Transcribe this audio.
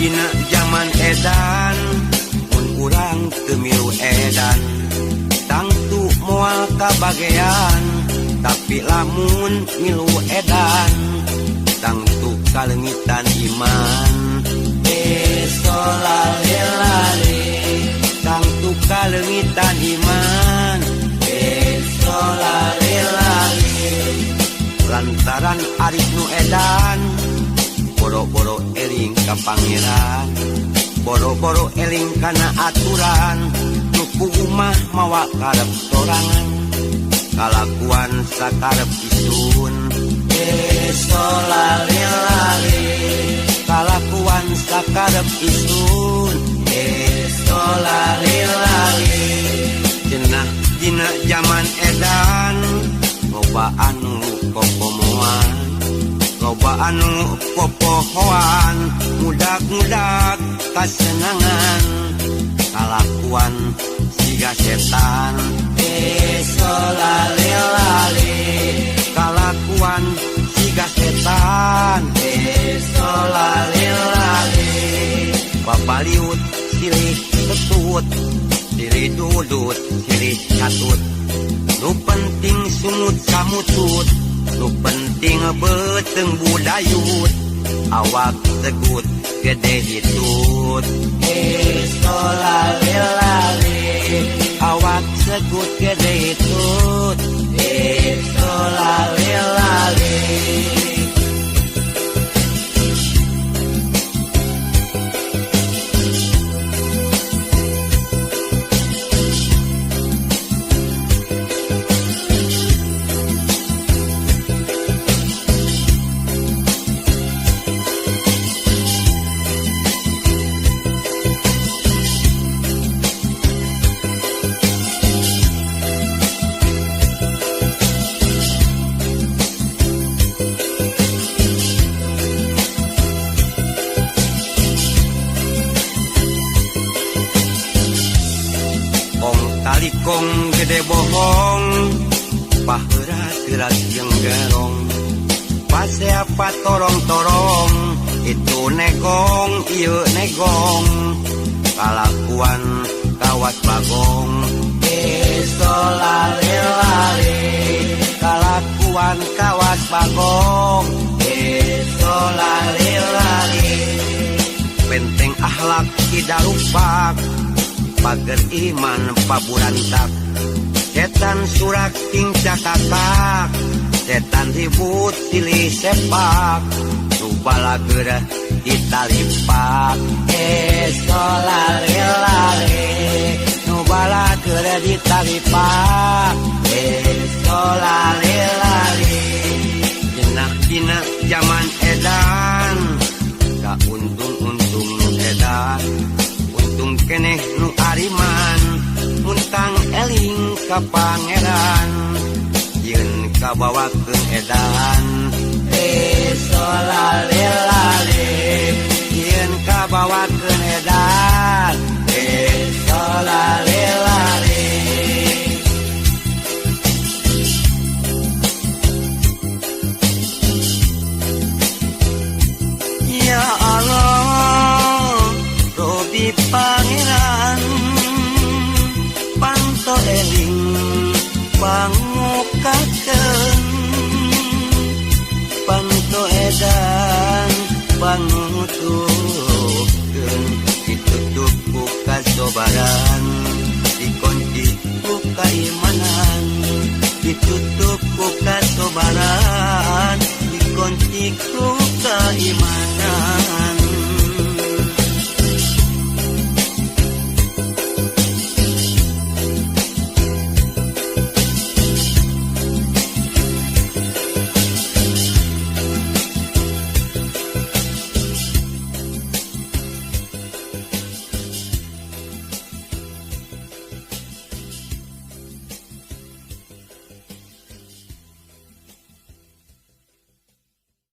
Dina zaman edan, mun urang teu milu edan, tangtu moal kabagean. Tapi lamun milu edan, tangtu kaleungitan iman. Esolalelale, tangtu kaleungitan iman. Esolalelale, lantaran arik nu edan, boro-boro eling ka Pangeran, boro-boro eling kana aturan. Nu mah mawa karep sorangan, kalakuan sakarep isun. Esolalelale, kalakuan sakarep isun. Esolalelale, cenah dina zaman edan, loba anu kokomoan, loba anu popohoan, mudak-mudak kasenangan, kalakuan siga setan. Esolalelale, kalakuan siga setan. Esolalelale, babaliut silih setut, silih dudut silih catut, nu penting sungut samutut, nu penting beuteung budayut, awak segut gede hitut. Esolalelale, awak segut gede hitut. Esolalelale. Kong kalikong gede bohong, paheurat-heurat jeung gerong, pasea torong-torong, itu negong ieu negong, kalakuan kawas bagong. Esolalelale, kalakuan kawas bagong. Esolalelale, benteng akhlak tidak rupak, pager iman paburantak, setan surak ting cakakak, setan ribut silih sepak, nu balageur ditalipak. Esolalelale, nu balageur ditalipak. Esolalelale, cenah dina zaman edan, ka untung-untung nu edan, untung keneh nu ariman, muntang eling ka Pangeran, yeun kabawakeun edan. Esolalelale, yeun kabawakeun edan. Esolalelale. Ya Allah, Robi Pangeran, panto eling pangukakeun, panto edan pangutukeun, ditutup ku kasobaran, dikunci ku kaimanan, ditutup ku kasobaran, dikunci ku kaimanan.